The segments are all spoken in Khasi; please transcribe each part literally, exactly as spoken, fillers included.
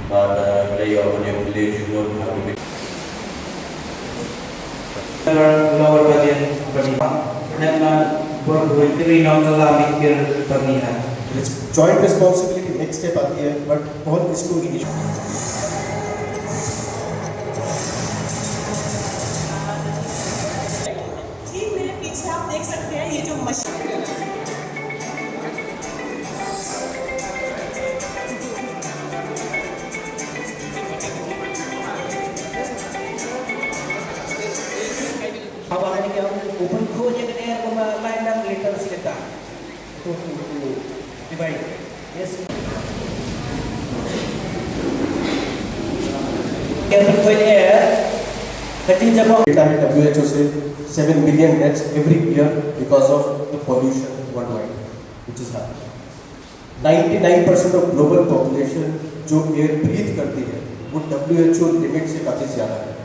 Bad, eh, ngi la ïoh ban ïoh privilege jingmut ha ka bynta. Lower Bandian Pyrdi. Nang na bor bui tri nong la mikir pyrdi ha. It's joint responsibility, next step आती है, but all इसको initiate. ठीक मेरे पीछे आप देख सकते हैं, ये जो मशीन Haba kane ka open khooid ïa ka air kumba lai nang litre shi katta. To, to, to divide. Yes. Ka open khooid air ka jingjabong. Data है W H O से seven billion deaths every year because of the pollution worldwide, which is happening. Ninety nine percent of global population जो air breathe करती है, वो W H O limit से काफ़ी ज़्यादा है।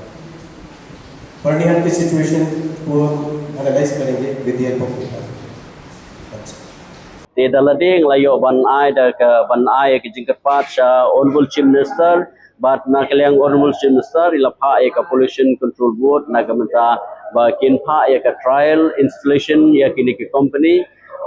बर्निहाट की सिचुएशन को हम एनालाइज करेंगे विद द हेल्प ऑफ डेटा। Te da lade ngi la ïoh ban ai da ka, ban ai ka jingkyrpad sha Honorable Chief Minister, bad na ka liang Honorable Chief Minister i la phah ïa ka Pollution Control Board na ka bynta ba kin phah ïa ka trial installation ïa kine ki company,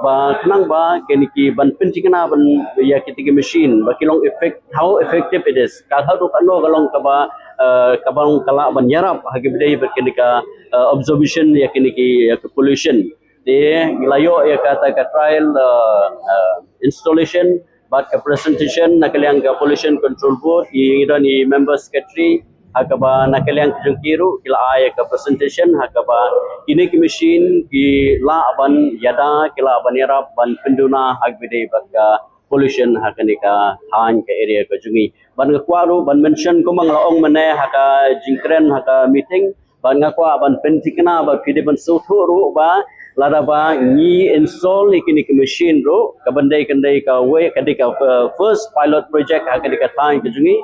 ba khnang ba kine ki ban pynthikna ban ïa kine ki machine ba ki long effect, how effective it is, ka haduh katno ka long kaba, eh, kaba long ka lah ban ïarap ha ki bynta ba kine ka, eh, absorption ïa kine ki, ïa ka pollution. Te ngi la ïoh ïa kata ka trial, eh, eh, installation bad ka presentation na ka liang ka Pollution Control Board, i ngi don i member secretary, ha kaba na ka liang ka jong ki ruh ki la ai ïa ka presentation ha kaba kine ki machine ki lah ban ïada, ki lah ban ïarap ban pynduna ha kaba ïadei bad ka pollution ha kane ka thaiñ, ka area ka jong ngi. Bad nga kwah ruh ban mention kumba nga la ong mynne ha ka jingkren ha ka meeting, bad nga kwah ban pynthikna ba phi dei ban sngewthuh ruh ba lada ba ngi install ïa kine ki machine ruh, ka ban dei, ka dei kawei, ka dei ka, uh, first pilot project ha kane ka thaiñ ka jong ngi.